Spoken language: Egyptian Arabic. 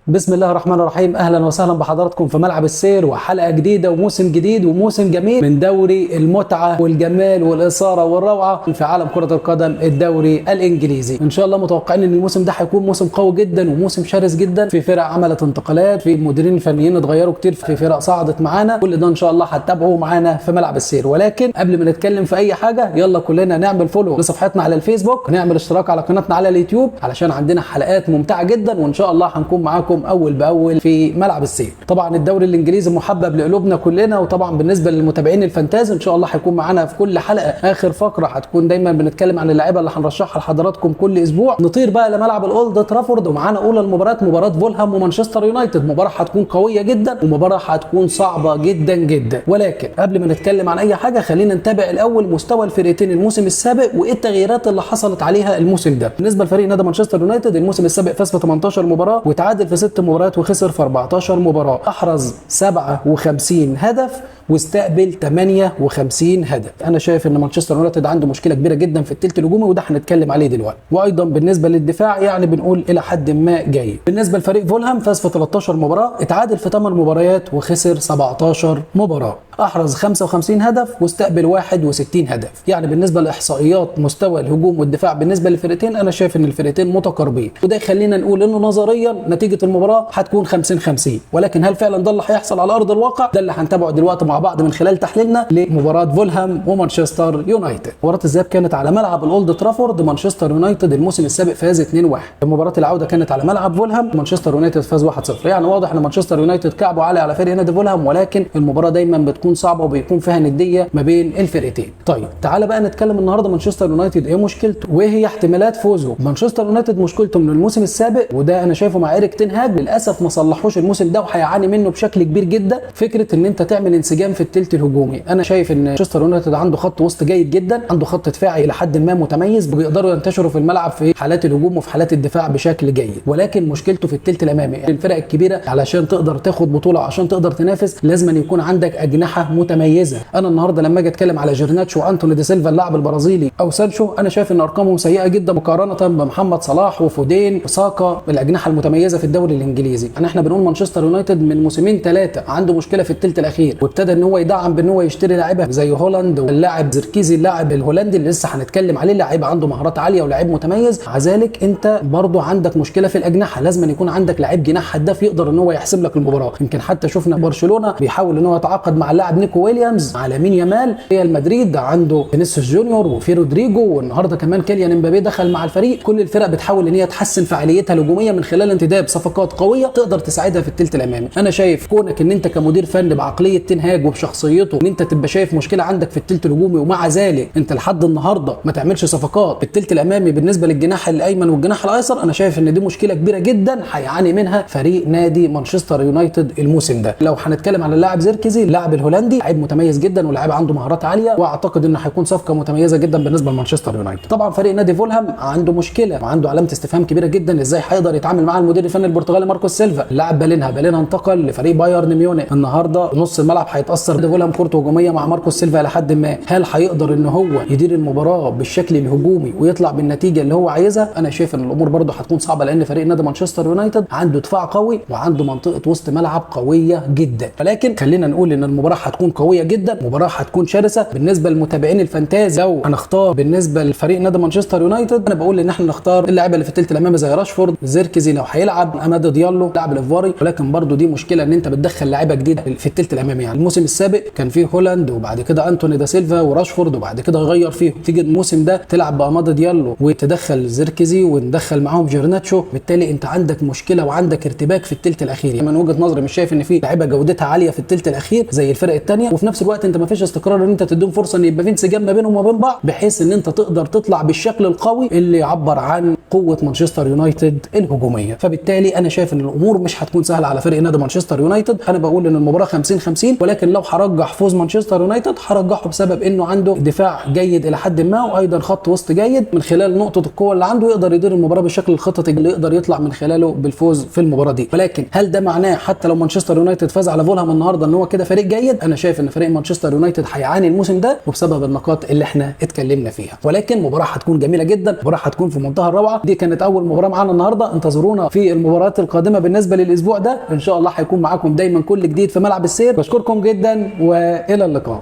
بسم الله الرحمن الرحيم. اهلا وسهلا بحضراتكم في ملعب السير وحلقه جديدة وموسم جديد وموسم جميل من دوري المتعة والجمال والاثارة والروعه في عالم كره القدم الدوري الانجليزي. ان شاء الله متوقعين ان الموسم ده هيكون موسم قوي جدا وموسم شرس جدا، في فرق عملت انتقالات، في مديرين فنيين اتغيروا كتير، في فرق صعدت معانا. كل ده ان شاء الله هتتابعوه معانا في ملعب السير. ولكن قبل ما نتكلم في اي حاجة يلا كلنا نعمل follow لصفحتنا على الفيسبوك، ونعمل اشتراك على قناتنا على اليوتيوب علشان عندنا حلقات ممتعة جدا، وان شاء الله هنكون معاكم اول باول في ملعب السير. طبعا الدوري الانجليزي محبب لقلوبنا كلنا، وطبعا بالنسبة للمتابعين ال fantasy ان شاء الله هيكون معانا في كل حلقة اخر فقره هتكون دايما بنتكلم عن اللعيبة اللي هنرشحها لحضراتكم كل اسبوع. نطير بقى لملعب الاولد ترافورد ومعانا اولى المباريات، مباراة فولهام ومانشستر يونايتد. مباراة هتكون قوية جدا ومباراة هتكون صعبة جدا جدا. ولكن قبل ما نتكلم عن اي حاجة خلينا نتابع الاول مستوى الفرقتين الموسم السابق وايه التغييرات اللي حصلت عليها الموسم ده. بالنسبة لفريق نادي مانشستر يونايتد الموسم السابق فاز في 18 مباراة وتعادل في 6 مباريات وخسر في 14 مباراة، احرز 57 هدف واستقبل 58 هدف. انا شايف ان مانشستر يونايتد عنده مشكلة كبيرة جدا في الثلث الهجومي وده هنتكلم عليه دلوقتي. وايضا بالنسبة للدفاع يعني بنقول الى حد ما جيد. بالنسبة لفريق فولهام فاز في 13 مباراة، اتعادل في 8 مباريات وخسر 17 مباراة، احرز 55 هدف واستقبل 61 هدف. يعني بالنسبة لاحصائيات مستوى الهجوم والدفاع بالنسبة للفرقتين انا شايف ان الفرقتين متقاربين، وده يخلينا نقول انه نظريا نتيجة المباراة هتكون 50-50، ولكن هل فعلا ده اللي هيحصل على ارض الواقع؟ ده اللي هنتابعه دلوقتي مع بعض من خلال تحليلنا لمباراة فولهام ومانشستر يونايتد. مباراة الذهاب كانت على ملعب الاولد ترافورد، مانشستر يونايتد الموسم السابق فاز 2-1. مباراة العودة كانت على ملعب فولهام، مانشستر يونايتد فاز 1-0. يعني واضح ان مانشستر يونايتد كعبه عالي على فريق نادي فولهام، ولكن المباراة دايما بتكون صعبة وبيكون فيها نديه ما بين الفرقتين. طيب تعالى بقى نتكلم النهارده مانشستر يونايتد ايه مشكلته وايه هي احتمالات فوزه. مانشستر يونايتد مشكلته من الموسم السابق، وده انا شايفه مع إيريك تين هاج للاسف ما صلحوش الموسم ده وهيعاني منه بشكل كبير جدا، فكرة ان انت تعمل انسجام في الثلث الهجومي. انا شايف ان مانشستر يونايتد عنده خط وسط جيد جدا، عنده خط دفاعي الى حد ما متميز، وبيقدروا ينتشروا في الملعب في حالات الهجوم وفي حالات الدفاع بشكل جيد، ولكن مشكلته في الثلث الامامي. الفرق الكبيرة علشان تقدر تاخد بطوله عشان تقدر تنافس لازم أن يكون عندك اجنحة متميزة. انا النهارده لما اجي اتكلم على جرناتشو وانتوني دي سيلفا اللاعب البرازيلي او سانشو، انا شايف ان ارقامهم سيئه جدا مقارنة بمحمد صلاح وفودين وساكا الاجنحة المتميزة في الدوري الانجليزي. يعني احنا بنقول مانشستر يونايتد من موسمين ثلاثة عنده مشكلة في الثلث الاخير، وابتدى ان هو يدعم بان هو يشتري لاعيبه زي هولاند واللاعب زركيزي اللاعب الهولندي اللي لسه هنتكلم عليه، لاعب عنده مهارات عالية ولاعيب متميز. مع ذلك انت برضو عندك مشكلة في الاجنحة، لازم أن يكون عندك لاعب جناح هداف يقدر ان هو يحسب لك المباراة. يمكن حتى شفنا برشلونة بيحاول ان هو يتعاقد مع اللاعب نيكو ويليامز، على مين يامال. ريال مدريد عنده فينيسيوس جونيور وفي رودريجو، والنهارده كمان كيليان امبابي دخل مع الفريق. كل الفرق بتحاول ان هي تحسن فعاليتها الهجومية من خلال انتداب صفقات قوية تقدر تساعدها في الثلث الامامي. انا شايف كونك ان انت كمدير فني بعقلية تنهاج وبشخصيته ان انت تبقى شايف مشكلة عندك في الثلث الهجومي، ومع ذلك انت لحد النهارده ما تعملش صفقات في الثلث الامامي بالنسبة للجناح الايمن والجناح الايسر، انا شايف ان دي مشكلة كبيرة جدا هيعاني منها فريق نادي مانشستر يونايتد الموسم ده. لو هنتكلم على اللاعب زيركزي اللاعب الهولندي، لاعب متميز جدا ولاعب عنده مهارات عالية، واعتقد انه هيكون صفقة متميزة جدا بالنسبة لمانشستر يونايتد. طبعا فريق نادي فولهام عنده مشكلة وعنده علامة استفهام كبيرة جدا ازاي هيقدر يتعامل مع المدير الفني البرتغالي ماركوس سيلفا. اللاعب بالينها انتقل لفريق بايرن ميونخ، النهارده نص الملعب هيتاثر. فولهام كورته هجومية مع ماركوس سيلفا الى حد ما، هل هيقدر ان هو يدير المباراة بالشكل الهجومي ويطلع بالنتيجة اللي هو عايزها؟ انا شايف ان الامور برده هتكون صعبة، لان فريق نادي مانشستر يونايتد عنده دفاع قوي وعنده منطقة وسط ملعب قوية جدا. ولكن خلينا نقول ان المباراة هتكون قوية جدا، مباراة هتكون شرسة. بالنسبة للمتابعين ال fantasy لو هنختار بالنسبة لفريق نادي مانشستر يونايتد، انا بقول ان احنا نختار اللاعيبه اللي في الثلث الامامي زي راشفورد، زيركزي لو هيلعب، اماد ديالو لاعب الافواري. ولكن برده دي مشكلة ان انت بتدخل لعيبة جديدة في الثلث الامامي. يعني الموسم السابق كان فيه هولاند وبعد كده انتوني دا سيلفا وراشفورد وبعد كده غير فيهم، تيجي الموسم ده تلعب باماد ديالو وتدخل زيركزي وندخل معاهم جرناتشو، بالتالي انت عندك مشكلة وعندك ارتباك في الثلث الاخير. يعني من وجهه نظري مش شايف ان في لعيبة جودتها عالية في الثلث الاخير زي الفرق الثانية، وفي نفس الوقت انت ما فيش استقرار ان انت تديهم فرصة ان يبقى في انسجام ما بينهم وما بين بعض بحيث ان انت تقدر تطلع بالشكل القوي اللي يعبر عن قوة مانشستر يونايتد الهجومية. فبالتالي انا شايف ان الامور مش هتكون سهلة على فريق نادي مانشستر يونايتد. انا بقول ان المباراة 50-50، ولكن لو هرجح فوز مانشستر يونايتد هرجحه بسبب انه عنده دفاع جيد الى حد ما وايضا خط وسط جيد، من خلال نقطة القوة اللي عنده يقدر يدير المباراة بالشكل الخططي اللي يقدر يطلع من خلاله بالفوز في المباراة دي. ولكن هل ده معناه حتى لو مانشستر يونايتد فاز على فولهام النهارده ان هو كده فريق جيد؟ يونايتد. انا شايف ان فريق مانشستر يونايتد هيعاني الموسم ده وبسبب النقاط اللي احنا اتكلمنا فيها، ولكن مباراة هتكون جميلة جدا، مباراة هتكون في منتهى الروعة. دي كانت اول مباراة معانا النهارده، انتظرونا في المباريات القادمة بالنسبة للاسبوع ده ان شاء الله. هيكون معاكم دايما كل جديد في ملعب السير. بشكركم جدا والى اللقاء.